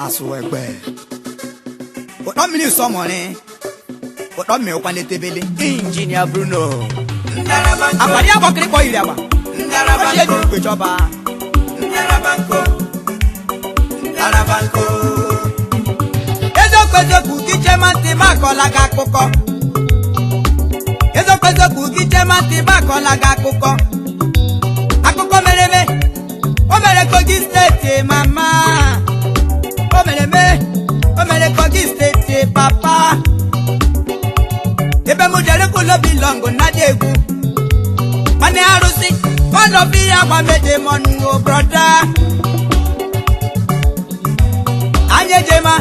Asụ egbe ụtọ mmiri sọmọrị, ụtọ mmiri kwanetebele. Injinia Bruno. Akwari agbakịrịkpọ yiri agba ọchị eji ukwe chọba. Eziokwu, eziokwu gị, chema ntị m akọla gị akụkọ. Eziokwu, eziokwu gị, chema ntị m akọla gị akụkọ. Akụkọ mere eme, o mere Kogi Steeti, mama. O mere eme, o mere Kogi Steeti, papa. Ebe m jere kulobi lọngụ na dị egwu nwanne arụsị ọnọbi ya gwa meje mọnụ, brother. Anyị ejema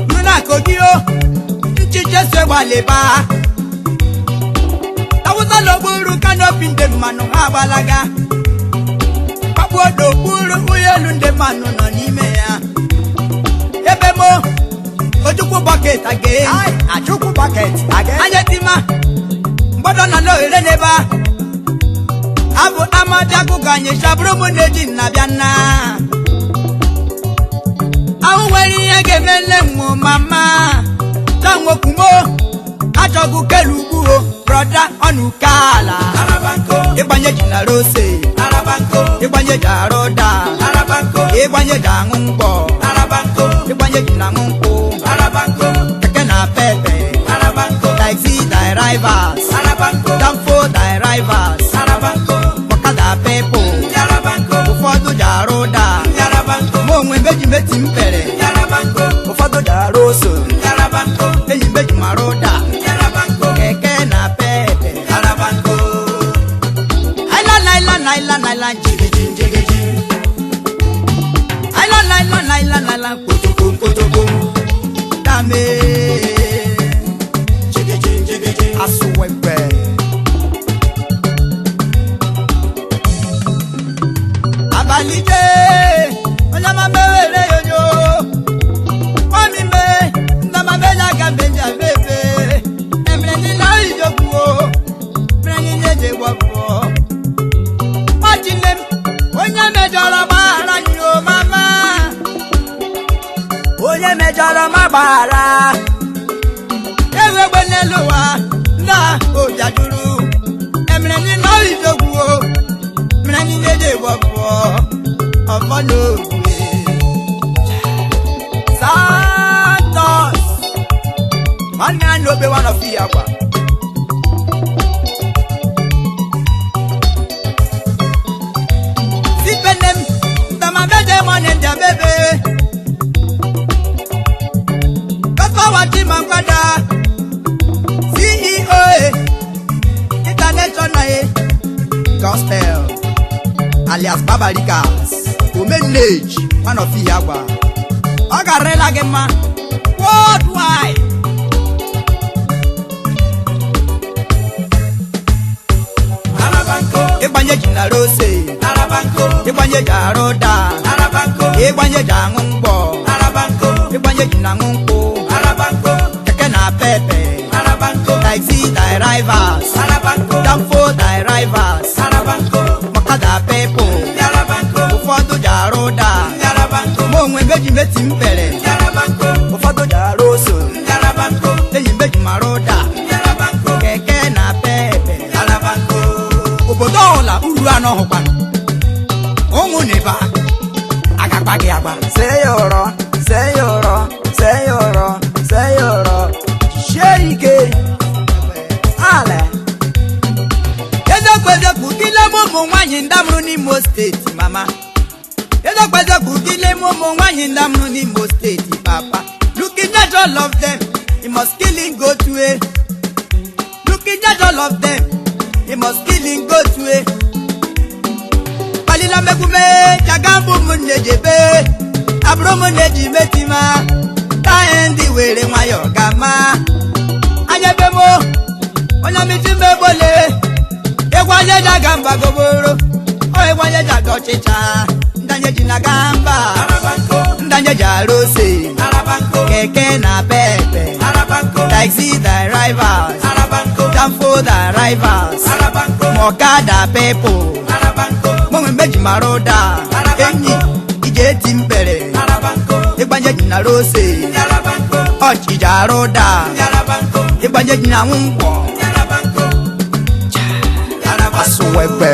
nuna Kogi o nchiche so gbalịba awụsa n'okpuru canopy, ndị mmanụ ha agbalaga kpakpuo n'okpuru ụlọelu, ndị mmanụ nọ n'ime ya. Ebe mo Ojukwu bucket again. Achukwu bucket again. Anya tima mgbọdọ nọ n'ohere n'ebe a abụ amadi akụkọ anyị chabụrụ m na-eji nnabịa nna ahụ nwere ihe ga-emele mmụ mama chanwokwumo achọgụ kelu ugwu o, brother, ọnụ ala ịgbanye ji na rose, ịgbanye ji arụ ụda, ịgbanye ji aṅụ mgbọ, ịgbanye ji na aṅụ nkwụ, keke na pepe, taxi drivers, danfo drivers, ọkada people, ụfọdụ ji arụ ụda. Mụ onwe meji meti mpere, ụfọdụ ji arụ ose, enyi meji mara ụda, keke na pepe. Aila naila naila naila njigiji njigiji, aila naila naila naila kotoko kotoko dame asụwegbe. Abalị jee onye ama mewere yoyo mami me ndama meja ga meja bebe emere niile ijogbu o mere niile je gwọpụọ nwachine m. Onye mejọrọ gbaghara nyo mama, onye mejọrọ ma gbaghara. Ewegbe n'elu ụwa na obi juru emere niile ijogbu o mere niile je gwọpụọ ọfọ n'ogwe. Santos nwanne ya na obe one of ya gwa sipenem ndamabeje mone ndabebe Godpower Chimamanda, CEO International Gospel, alias Babarikas Omenage, one of ya gwa ọ garịla gị mma worldwide. Ịgbanye ji na rose, ịgbanye ji arụ ụda, ịgbanye ji aṅụ mgbọ, ịgbanye ji na aṅụ nkwụ, keke na pepe, taxi drivers, danfo drivers, ọkada people, ụfọdụ ji arụ ụda. Mụ onwe meji meti mpere, ụfọdụ ji arụ ose, enyi meji mara ụda, keke na pepe. Obodo ọla uru anọ hụkwanụ ụmụ neba agakpa gị agba. Seyọrọ, seyọrọ, seyọrọ, seyọrọ, jisie ike ala. Eziokwu, eziokwu, kile m ụmụ nwaanyị ndị amụrụ n'Imo Steeti, mama. Eziokwu, eziokwu, kile m ụmụ nwaanyị ndị amụrụ n'Imo Steeti, papa. Looking at all of them, you must kill him go to a. Looking at all of them, you must kill him go to a. Kpalila mekwume chagambu ụmụnne jebe abụrụ ụmụnne ji metima taa ndị were nwayọọ gama anya ebe mo onye miti mgbe egwu anya ji aga mba goboro o egwu anya ji aga ọchịcha ndị anya ji na-aga mba, ndị anya ji arụ ose, keke na pepe, taxi drivers, danfo drivers, ọkada people, mọnwe meji mara ụda enyi ije eti mpere. na rose ọchịja arụ ụda ịgbanye ji na ngwọ asụwebe.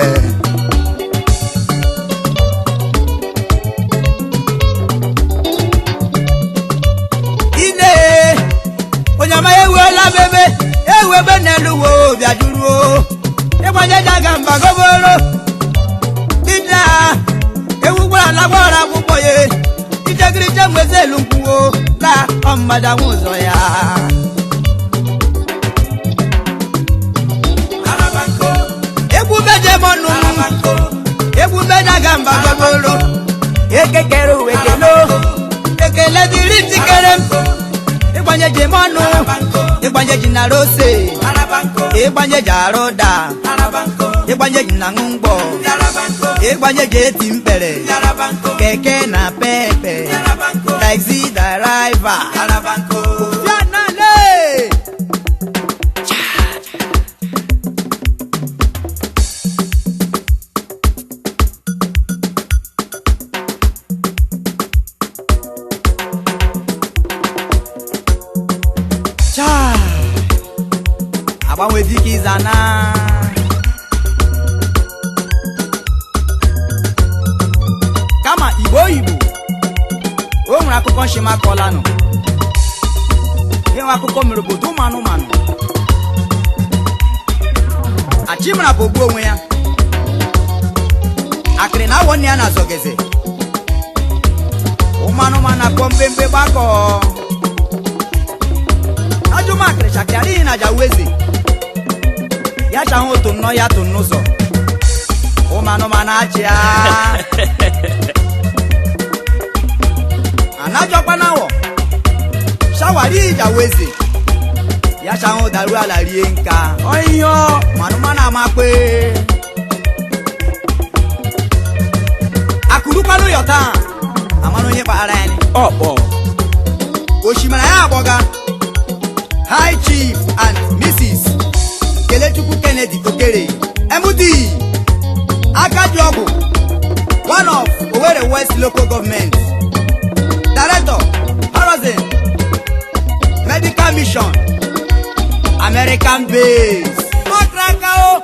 Ine onye ọma ewuola bebe ewu ebe n'elu wo bịajuruo ịgbanye ji aga mba goboro dina ewu gwara ala gwara akwụkwọ ya ijegirije nwezi elu nkwuo la ọmmadụ anwụ ụzọ ya. Egwu meje mọnụ egwu meje aga mba goboro ekekere uwe kelo ekele dịrị njikere m ịgbanye ji mọnụ ịgbanye ji na rose ịgbanye ji arụ ụda ịgbanye ji na ṅụ mgbọ ịgbanye ji eti mkpere keke na pepe taxi driver Fianale! Chai! Agbanwe dike ịzana kama igbo igbo o nwere akụkọ nshịmakọlanụ ịnwe akụkọ mere obodo ụmụ anụmanụ achimara bụ ogbu onwe ya akịrị na awọ nne ya na azọgeze ụmụ anụmanụ akpọ mbembe gbakọ ajụmakịrị chakịrị adịghị na jaweze ya chahụ otu nnọọ ya tụ n'ụzọ ụmụ anụmanụ achịa anajọkwa n'awọ shawari ijaweze ya chahụ daru ala rie nka ọyịyọ manụmanụ amakpe akụrụkwanụ yọta amara onye kpaghara ya ni. Ọkpọ. Oshimara ya agbọga High Chief and Mrs. Kelechukwu Kennedy Okere MD Akaji Ọgwụ, one of Owerri West Local Government, Director, Horizon Medical Mission, American Base. Makraka o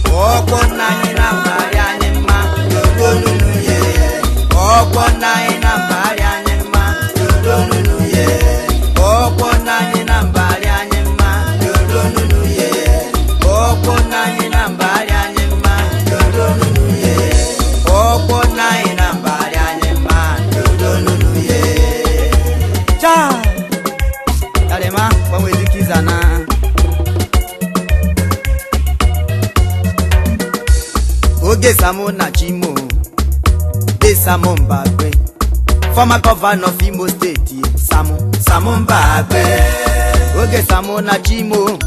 ọkwọ nna anyị na mbagharị anyị mma lolonunu ye ọkwọ nna anyị na mbagharị anyị mma lolonunu ye ọkwọ nna anyị na mbagharị anyị mma lolonunu ye ọkwọ nna anyị na mbagharị anyị mma lolonunu ye ọkwọ nna anyị na mbagharị anyị mma lolonunu ye. Chai! Yarema, gbanwee dike ịzana. Oge Samu na Chimo de Samu Mbagbe, former governor of Imo State, Samu Mbagbe. Oge Samu na Chimo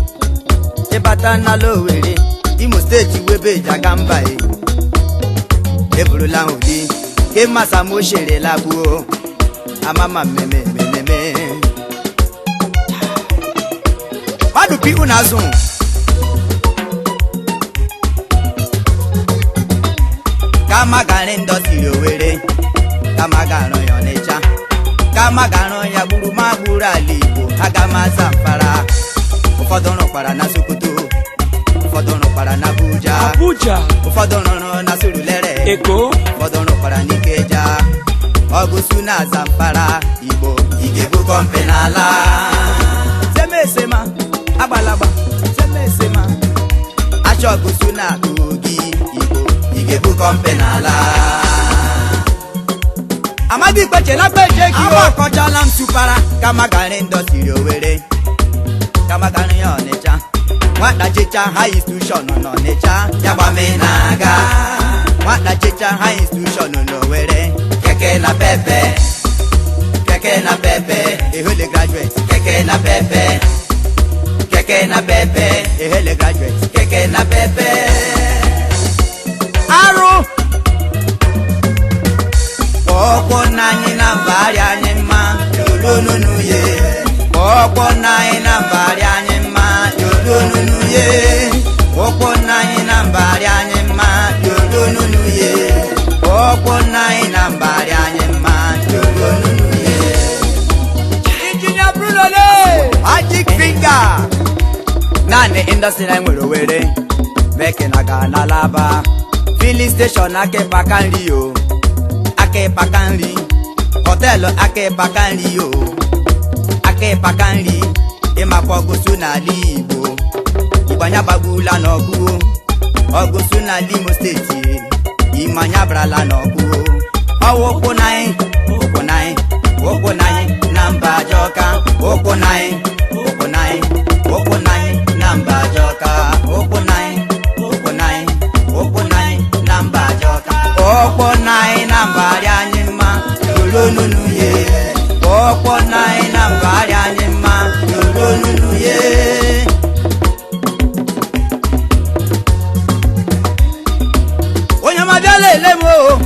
ịbata na Lowere Imo State webe jaga mba e eburula udi kema Samu sherela gbuo amama mmemme mmemme mmadụ pi unu azụ kama garị ndọsiri Owere kama garụ ya Ọnịcha kama garụ ya gburu ma gburu ala Igbo aga m aza mfara ụfọdụ rụkwara na Sokoto ụfọdụ rụkwara na Abuja Abuja. Ụfọdụ rụrụ na Surulere Eko. Ụfọdụ rụkwara n'Ikeja ọgụsu na Zamfara Igbo ị ga-ebu kọmpe n'ala semesema agbalagba semesema achọgụsu na Kogi Igbo ị ga-ebu kọmpe n'ala Amadi kpechela kpeche gị o akọchala m tụpara kama garị ndọsiri Owere kama garị ya Ọnịcha nwata chicha ha institution n'Ọnịcha ya gbame na-aga nwata chicha ha institution n'Owere keke na pepe keke na pepe ehele graduate keke na pepe keke na pepe ehele graduate keke na pepe arụ ọkwọ nna anyị na mbagharị anyị mma lolonunu ye ọkwọ nna anyị na mbagharị anyị mma lolonunu ye ọkwọ nna anyị na mbagharị anyị mma lolonunu ye ọkwọ nna anyị na mbagharị anyị mma lolonunu. Industry anyị nwere Owerri mekena ga na Alaba filling station aka ịkpaka nri o, aka ịkpaka nri hotel, aka ịkpaka nri o, aka ịkpaka nri. Ịmakwa ọgụsụ n'ala Igbo, Igbo anya gbagbula n'ọgụ, ọgụsụ n'ala Imo Steeti, Imo anya barala n'ọgụ. Ọwụ ụkwụ n'anyị, ụkwụ n'anyị, ụkwụ n'anyị na mba ajọka, ụkwụ n'anyị, ụkwụ n'anyị, ụkwụ n'anyị na mba ajọka, ụkwụ n'anyị, ụkwụ n'anyị, ụkwụ n'anyị na mba ajọka, ụkwụ n'anyị na mba arịa anyị mma lolonunu ye, ụkwụ n'anyị na mba arịa anyị mma lolonunu ye. Onye ọma bịala ele m o,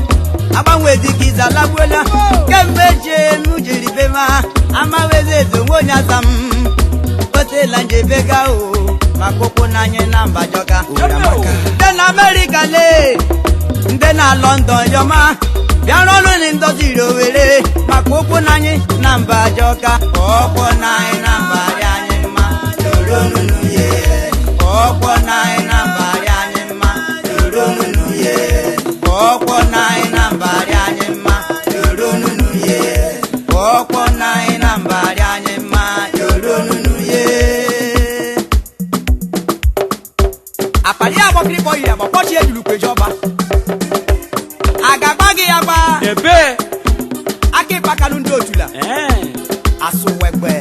agbanwe dịka ịzalagbuola kemgbe jee m jiri be ma amawezi eze onwe onye aza m otela njebega o maka ụkwụ n'anya na mba jọka. Ndị na Amerịka lee, ndị na London yọma bịara ọrụ na ndọziri Owere maka ụkwụ n'anyị na mba jọka, ụkwụ n'anyị na mba rịa anyị mma lolonunu ye, ụkwụ n'anyị na mba rịa anyị mma lolonunu ye, ụkwụ n'anyị na mba rịa anyị mma lolonunu ye, ụkwụ n'anyị na mba rịa anyị mma lolonunu ye. Akpali agbọkịrịkpọ yiri agba kpọchie ejurukweji ọba a ga-agba gị ya gba. Ebe. Aka ịkpakalụ ndị otula. Ee. Asụwegbe.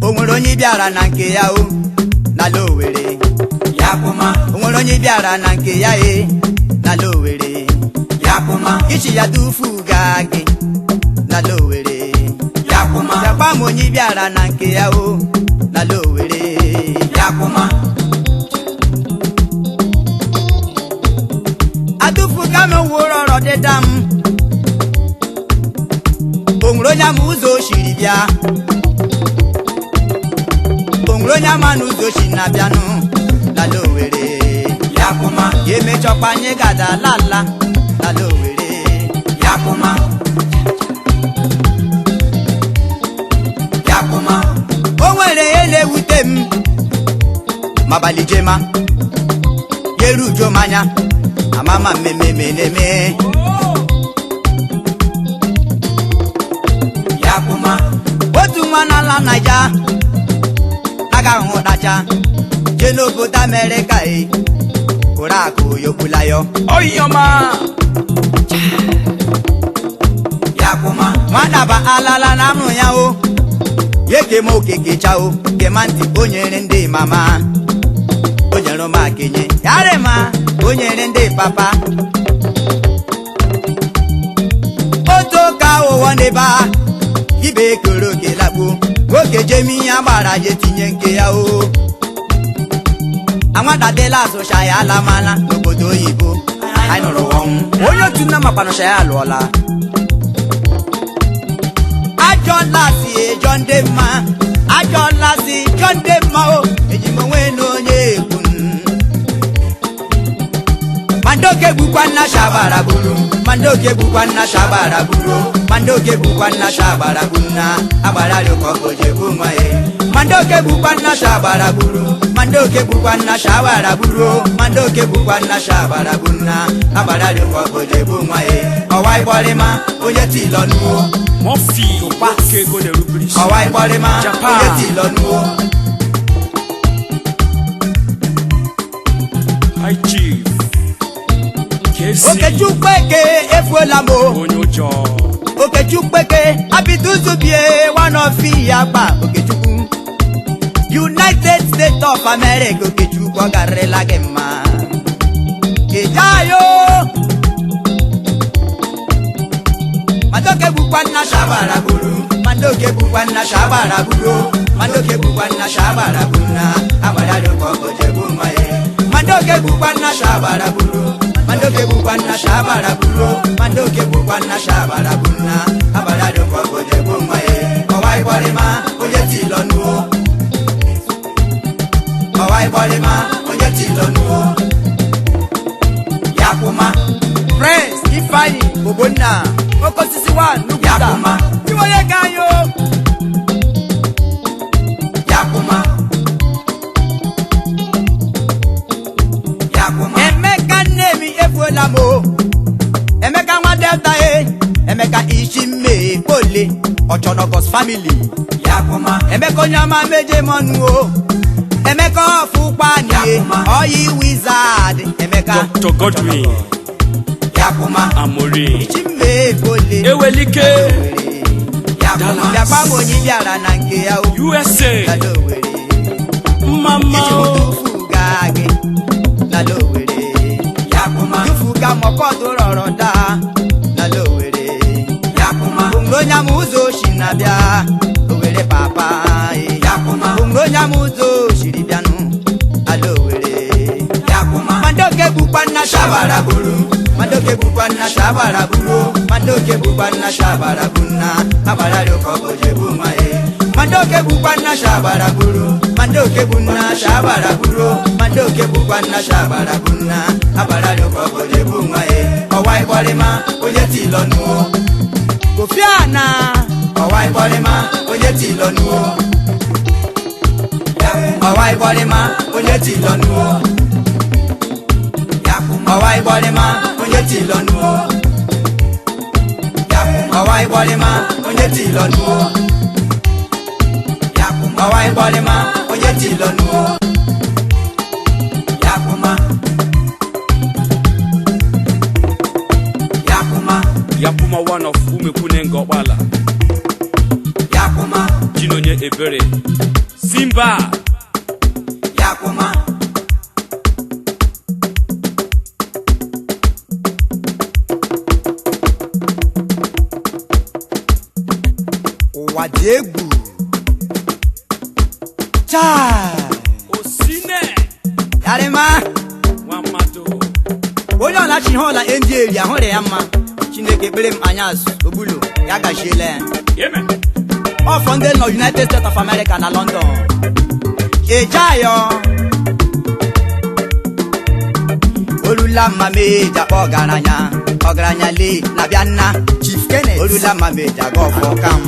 O nwere onye bịara na nke ya o n'ala Owerri Ya kpụma. O nwere onye bịara na nke ya e n'ala Owerri Ya kpụma. Ichi ya dufu gaa gị n'ala Owerri Ya kpụma. Yakwa m onye bịara na nke ya o n'ala Owerri Ya kpụma. Adụfuga m wụrụ ọrọ dịda m. O nwere onye ama ụzọ o siri bịa, o nwere onye ama na ụzọ o si na-abịanụ n'ala Owerri Ya kpụma. Ya emechọkwa anyị gada lala n'ala Owerri Ya kpụma. Ya kpụma. O nwere ihe na-ewute m mabalị jema ya erujo m anya amama mmemme na-eme. Ya kpụma. Otu nwa n'ala Naija aga ahụ dacha jee n'obodo Amerịka e kụrụ akụ yogbula yo. Oyoma. Ya kpụma. Nwadaba alala na amụ ya o ya kema okekecha o kema ntị o nyere ndị mama, o nyere ụmụakenye yarịma, o nyere ndị papa otu ụka ụwọ n'ebe a ibe ekere oke lakpuo nwoke jemi ihe agbara je tinye nke ya o anwatadịla azụcha ya alamala n'obodo oyibo anyị nụrụ ọnwụ onye otu nna makpanụcha ya alụọla. Ajọ lasị ejọ ndị mma, ajọ lasị jọ ndị mma o eji m onwe na onye ekwu m. Ma ndị oke gbukwa nna shabara gburu, ma ndị oke gbukwa nna shabara gburu, ma ndị oke gbukwa nna shabara gburu na agbara rịọkọ ojegbu nwa ya. Ma ndị oke gbukwa nna shabara gburu, ma ndị oke gbukwa nna shabara gburu, ma ndị oke gbukwa nna shabara gburu na agbara rịọkọ ojegbu nwa ya. Ọwa ịgbọrịma onye tilọnuo. Mọfi. Oke ego na-erubere isi. Ọwa ịgbọrịma Japan. onye tilọnuo. High Chief. KC. Okechukwu eke efuola m o. Onye ụjọ. Okechukwu eke abiduzubie one of ya gba Okechukwu United States of America. Okechukwu ọ garịla gị mma ijayo madoke bukwa nna shabara buru, madoke bukwa nna shabara buru, madoke bukwa nna shabara buru na agbara dịkọ ojegbu nwa ya. Madoke bukwa nna shabara buru, madoke bukwa nna shabara buru, madoke bukwa nna shabara buru na agbara dịkọ ojegbu nwa ya. Ọwa ịgbọrịma onye tilọnuo, ọwa ịgbọrịma onye tilọnuo. Ya kwụma. Prince. One Nukwuta. Yakuma. Iwonye ka anyị o. Yakuma. Yakuma. Emeka nne m efuola m o. Emeka nwa Delta e. Emeka isi mme kpole Ọchọnọgọs family. Yakuma. Emeka onye ọma meje mọnụ o. Emeka ọfụkpani Yakuma. oyi wizard Emeka. Dr. Godwin Yakuma. Amori. Chimme kpole. Ewelike. Yakuma. Bịakwa m onye bịara na nke ya o. USA. Lala Owerri. Mama Ichigbu o. tufu gaa gị. Lala Owerri. Yakuma. Tufu ga mọkọdụ rọrọ daa. Lala Owerri. Yakuma. Onye ama ụzọ oshi na-abịa Owere papa e. Yakuma. Onye ama ụzọ oshiri bịanụ ala Owere. Yakuma. Madoke bụkwa nna shabara buru. Madoke bụkwa nna shabara buru. Madoke bụkwa nna shabara bụ nna. Agbara rịọkọ ojebu nwa e. Madoke bụkwa nna shabara buru. Madoke bụ nna shabara buru. Madoke bụkwa nna shabara bụ nna. Agbara rịọkọ ojebu nwa e. Ọwa ịgbọrịma onye ti lọnụ o. Kofi Anna. Ọwa ịgbọrịma onye ti lọnụ o. Ọwa ịgbọrịma onye ti lọnụ o. Yakuma. Ọwa ịgbọrịma onye ti lọnụ o. Yakuma. Ọwa ịgbọrịma onye ti lọnụ o. Yakuma. Ọwa ịgbọrịma onye ti lọnụ o. Yakuma. Yakuma. Yakuma one of Umekune Ngọkpala. Yakuma. Chinonye Ebere. Simba. Yakuma. Ụwa dị egwu. Chai! Osine. Yarịma Nwa mmadụ. onye ọla chi ihe ọla ndị eri ahụrụ ya mma. Chineke ekpere m anya azụ ogbulo ya gachiela ya. Amen. Ọfọ ndị nọ United States of America na London. Ejeayọ olula mma meja kpọ ọgaranya ọgaranya lee na bịa nna Chief Kenneth. Olula mma meja ga ọfọ kam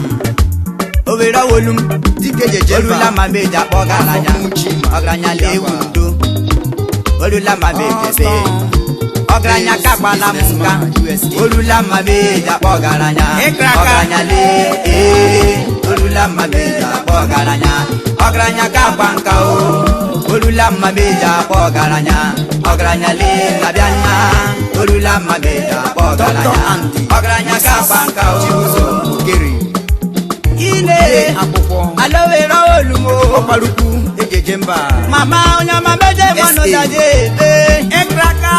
Owere owolu m Dike jeje olula mma meja kpọ ọgaranya ọgaranya lee wundo olula mma meja ebe ọgaranya kagbala m nka olula mma meja kpọ ọgaranya ọgaranya lee ee olula mma meja kpọ ọgaranya ọgaranya kagba nka o olula mma meja kpọ ọgaranya ọgaranya lee na-abịa nna olula mma meja kpọ ọgaranya Dr. Andy. ọgaranya kagba nka o Chibuzo Ogere. ine Akwụkwọ. alowere olumo Ọkparukwu ejeje mba. mama onye ọma meje mmanụ SA. daje ebe ekraka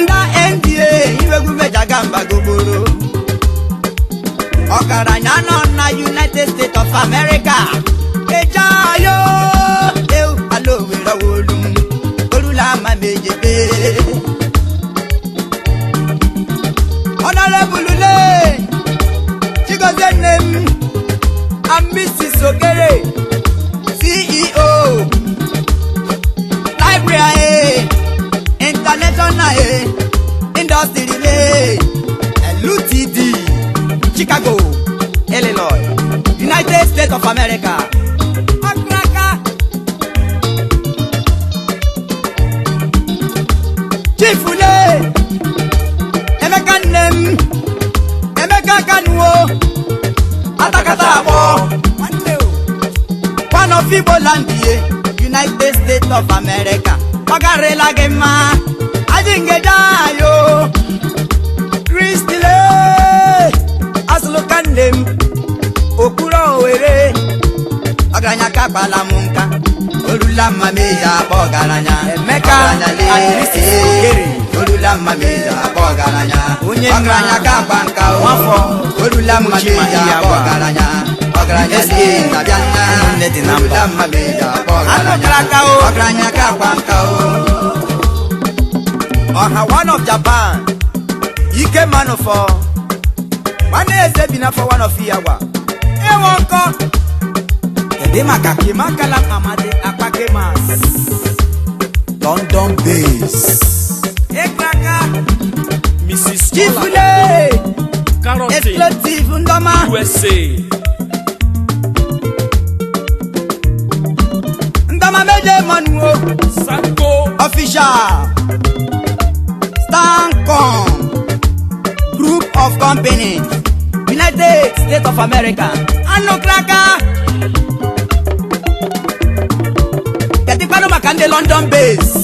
nda nda iwegwu mejaga mba gogboro ọgaranya nọ na United States of America ejeayo eu alowere olu m olula ama mejebe honorable le Chigozie nne m and Mrs. Ogere CEO Library International Industry LUTD Chicago, Illinois, United States of America. Akraka Chief Ule Emeka nne m Emeka Kanuo Atakata abụọ nwanne o one of Igbo land ye United States of America ọ garịla gị mma adị ngeje ayo Kristile asụlụka nne m okpuru Owere ọgaranya kakpala m nka olula mma meja akpọ ọgaranya Emeka Ọgaranya lee, and Mrs. Ogere. olula mma meja akpọ ọgaranya Onye nna ọgaranya kakpa nka o Nwafọ olula mma Muchima meja akpọ Iyagba. ọgaranya ọgaranya SA. lee na-abịa nna Ụmụnne dị na mba. olula mma meja akpọ ọgaranya Anụkara aka o. ọgaranya kakpa nka o Ọha one of Japan. Ike manụ fọ. Nwanne eze bi n'afọ one of Iyagba. Ewo nkọ. Kedu maka Kimakala Amadi Akpakemas. London base Ekraka. Mrs. Chief Ola Ule Carrollton, Exclusive ndọma. USA. Ndọma meje mọnu o. Sako. Official. Stancom Group of Companies, United States of America. Anụ kraka. Kedu maka ndị London base?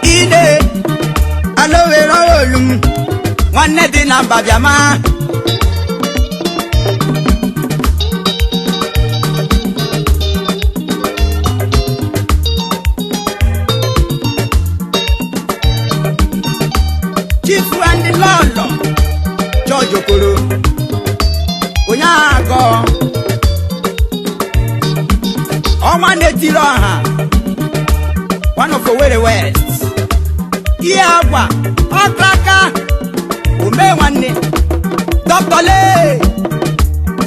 Ine alowere olu m nwanne dị na mba bịama. Chief and Lọlọ George Okoro onye agọ ọnwa na-etiri ọha one of Owerri West, ihe agwa ọkraka ome nwanne Dr. Lee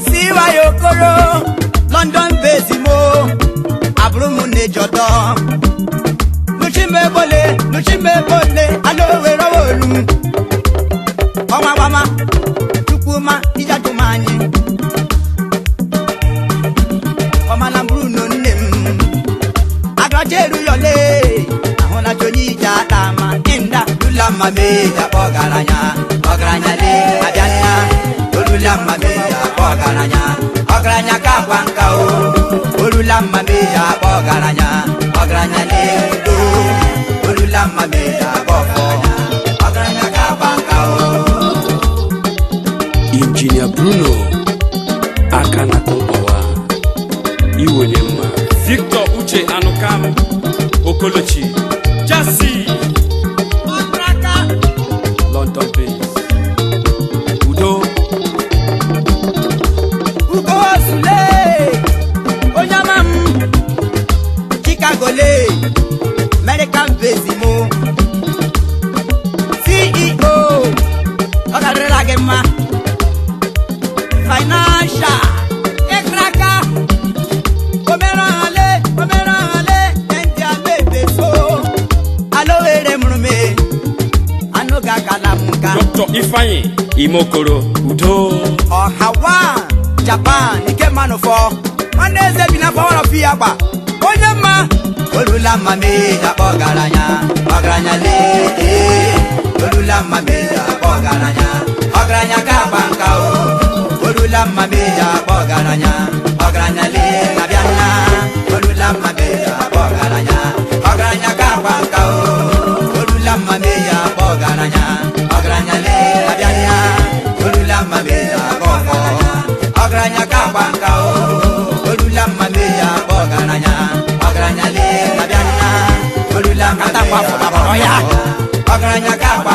CY Okoro London base mo abụrụ m na-ejọdọ nuchimebole nuchimebole alowere olu ọnwa gbama chukwuma ijajuma anyị ọmala Bruno nne m agaje eruyọle ahụlacha onye ije ata ma ịnda lula mma meja kpọ ọgaranya ọgaranya le abịa nna olula mma meja kpọ ọgaranya ọgaranya ka akwa nka o olula mma meja kpọ ọgaranya ọgaranya le udo olula mma meja kpọ ọgaranya ọgaranya ka akwa nka o. Injinia Bruno Akanakọkọwa iwenye mma. Victor Uche Anukam Okolochi Jasi London base Udo. Ugo Sule onye ọma m Chicago le American base mo CEO ọ garịrịla gị mma financial ịkraka omerọhale omerọhale ndị amebe so alowere mụrụme anụ ga-akala m nka. Dr. Ifeanyi Imokoro Udo. Ọhawa Japan ike mmanụ fọ nwanne eze bi na fọwọrọ fi ya gba onye mma olula mma mee akpọ ọgaranya ọgaranya lee ee olula mma mee akpọ ọgaranya ọgaranya ka akpa nka o olula mma mee akpọ ọgaranya ọgaranya lee na-abịa nna olula mma mee akpọ ọgaranya ọgaranya ka akpa nka o olula mma mee akpọ ọgaranya ọgaranya lee na-abịa nna olula mma mee akpọ ọgaranya ọgaranya ka akpa nka o olula mma mee akpọ ọgaranya ọgaranya lee na-abịa nna olula mma mee akpọ ọgaranya ọgaranya ka akpa.